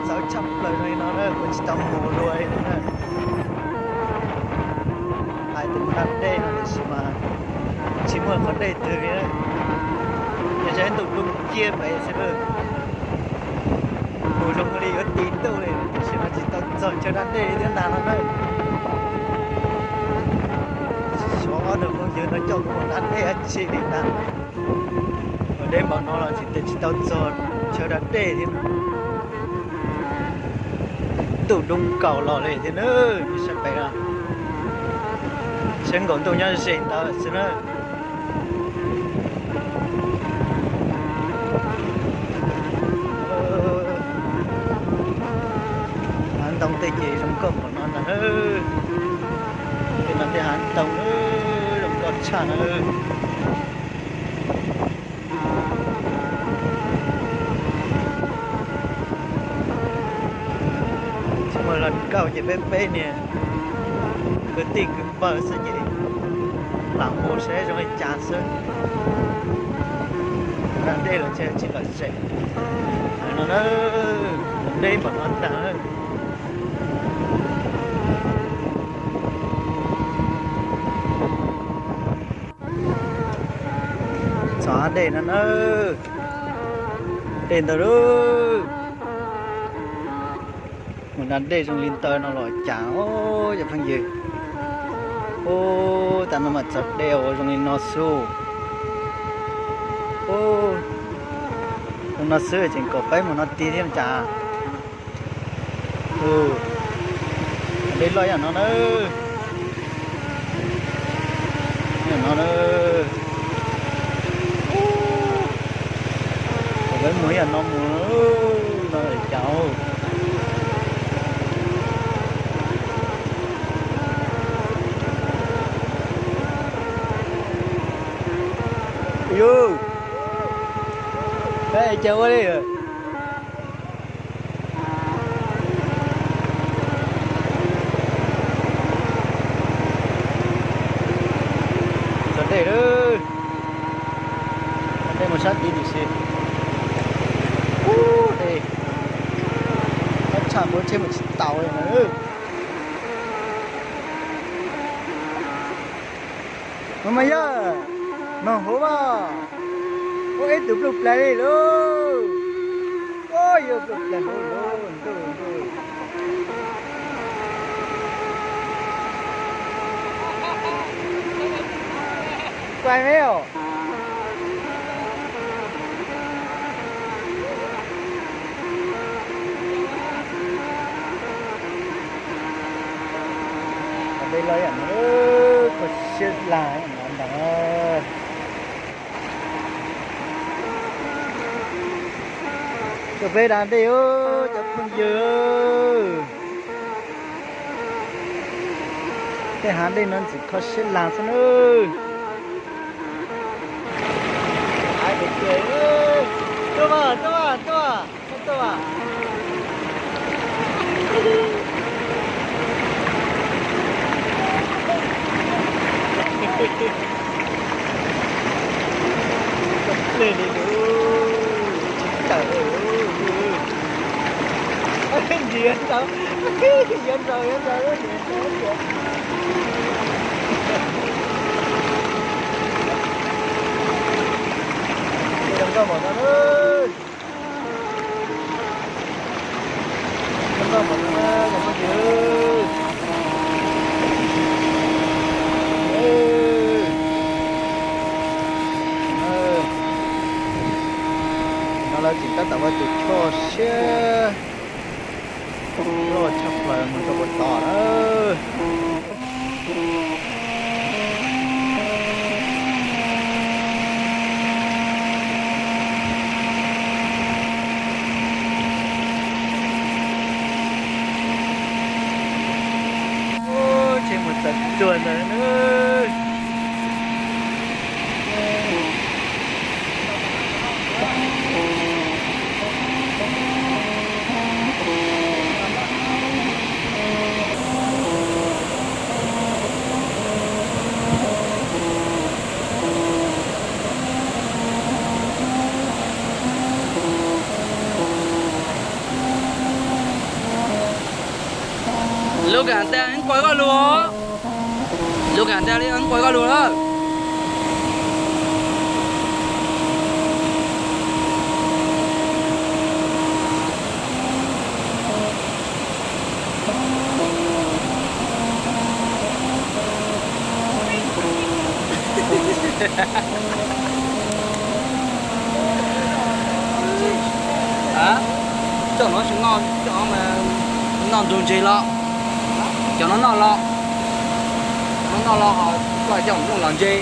txawv tshaj plaws no li no na, kuv tsis tau mus dua li no na. Hais tias mus da dej no tiam sis mas tsis muaj qhov dej twg li na. Yog saib ntuj dub kiag pem xwb na. Mus zoo li yuav ti ntuj li tiam sis mas tsis tau txog chaw da dej li thiab ntag no na. Xyov ob tug phooj ywg no coj kuv mus da dej dab tsi li ntag. Mus deb npaum no los tsis tias tsis tau txog chaw da dej thiab. Ntuj dub nkaus los li thiab na, saib pem no. Saib nkaus ntuj nyob ze ntawd xwb na. Hav ntoo tej ces zoo nkauj npaum no ntag na. Tej no tej hav ntoo zoo nkauj tshaj na. Tsis muaj hluas nkauj ces peb peb niag kwv tij kwv npawg xwb ces lam mus saib zoo li cas xwb. Da dej los tsis lom zem no na, deb npaum no ntag. Txog hav dej no na, dej ntawd lauj. Mus da dej zoo li ntawd no los cas os cov phooj ywg. Ub, tas no mas txog dej uas zoo li no xwb. Ub, zoo no xwb tseem kom peb mus no tig thiab cas. Dej loj yam no na. Yam no na. Kom peb mus yam no mus no cas. Yus, cas ua li? Txog dej lawm, txog dej mus sab tid tiam sis ub, dej qab tshaj kuv tsheb mus tsis taus li na. Mas mas yog, mas huv mas, ua ib tug pluj plag li lauj. Ua yuav pluj plag huv lauj ntuj ntuj. Quay me os. Dej loj yam no, kho siab lag no ntag. Coj peb da dej os cov phooj ywg. Tej hav dej no ntxim kho siab lag xwb nawb. Tuaj mas, tuaj mas, tuaj. Tuaj mas. Ple li lus, tsis tawm li lus. Ntsia ntawd, yuav nraus yuav nraus, ntsia ntawd. Zoo nkauj npaum no na. Zoo nkauj npaum no na cov phooj ywg. No lawv tseem tab tom ua tus choj siab loj tshaj plaws mus rau puag tod na. Tsheb mus txawv ruag ntawd na. Lub kas tas ib nqua koj lug, lub kas tas li ib nqua koj lug lawm. Coj no, coj no mas noj ntug ntses los, cov no noj los, no noj los ho koj coj nplooj los ntse.